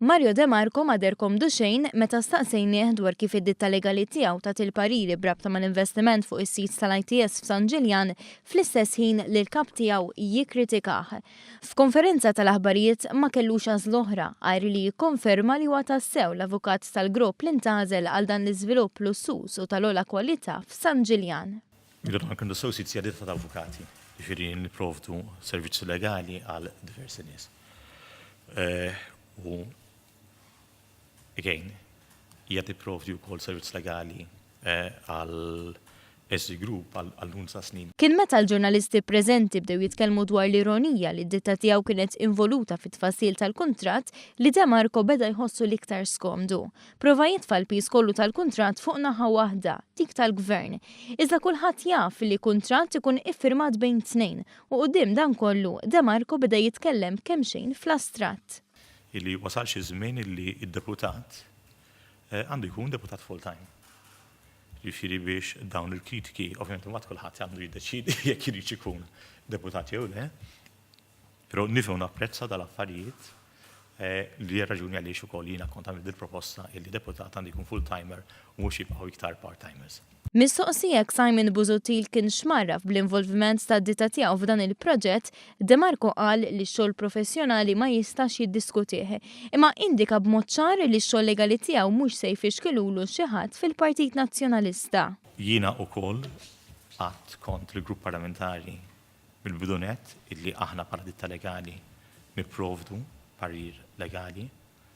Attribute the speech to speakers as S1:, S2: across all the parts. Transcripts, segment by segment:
S1: Mario De Marco ma deher komdu xejn meta staqsejnieh dwar kif id-ditta legali tiegħu tat il-pariri b'rabta mal-investiment fuq is-sit tal-ITS f'San Ġiljan fl-istess ħin li l-kap tiegħu jikkritikah. F'konferenza tal-aħbarijiet ma kellux għażla oħra għajr li jikkonferma li huwa tassew l-avukat tal-grupp li ntgħażel għal dan l-iżvilupp lussuż u tal-ogħla kwalità f'San Ġiljan.
S2: Milo De Marco and Associates hija ditta ta' avukati, jiġifieri nipprovdu servizzi legali għal diversi nies. U again, hija tipprovdi wkoll servizz legali għal SD Group għal numru ta' snin.
S1: Kien meta l-ġurnalisti preżenti bdew jitkellmu dwar l-ironija li d-ditta tiegħu kienet involuta fit-tfassil tal-kuntratt li De Marco beda jħossu l-iktar skomdu. Prova jitfa' l-piż kollu tal-kuntratt fuq naħa waħda, dik tal-Gvern. Iżda kulħadd jaf li kuntratt ikun iffirmat bejn tnejn U quddiem dan kollu, De Marco beda jitkellem kemxejn fl-astratt.
S2: Illi wasal xi żmien illi d-deputat għandu jkun deputat full time. Jiġifieri biex dawn il-kritiki, ovvjament imbagħad kulħadd għandu jiddeċiedi jekk iridx ikun deputat jew le, però nifhem u napprezza dal-affarijiet li hija r-raġuni għaliex ukoll jiena kont għamilt dil-proposta illi deputat għandu jkun full-timer u mhux jibqgħu iktar part-timers.
S1: Mistoqsi jekk Simon Busuttil kienx mgħarraf bl-involviment tad-ditta tiegħu f'dan il-proġett, De Marco qal li x-xogħol professjonali ma jistax jiddiskutih, imma indika b'mod ċar li x-xogħol legali tiegħu mhux se jfixkilulu xi ħadd fil-Partit Nazzjonalista.
S2: Jiena ukoll għadt kont lill-grupp parlamentari mill-bidu nett illi aħna bħala ditta legali nipprovdu parir legali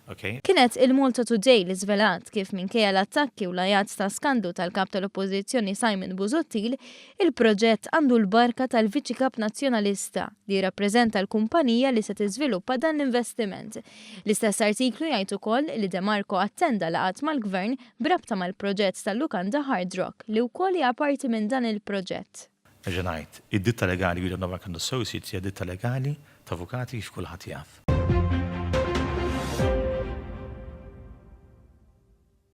S2: Ok.
S1: Kienet il-Malta Today li żvelat kif minkejja l-attakki u l-għajat ta' skandlu tal-Kap tal-Oppożizzjoni Simon Busuttil, il-proġett għandu l-barka tal-Viċi Kap Nazzjonalista li jirrappreżenta l-kumpanija li se tiżviluppa dan l-investiment. L-istess artiklu jgħid ukoll li De Marco attenda laqgħat mal-Gvern b'rabta mal-proġett tal-lukanda Hard Rock li wkoll hija parti minn dan il-proġett.
S2: Nerġa' ngħid, id-ditta legali William Novak and Associates hija ditta legali ta' avukati kif kulħadd jaf.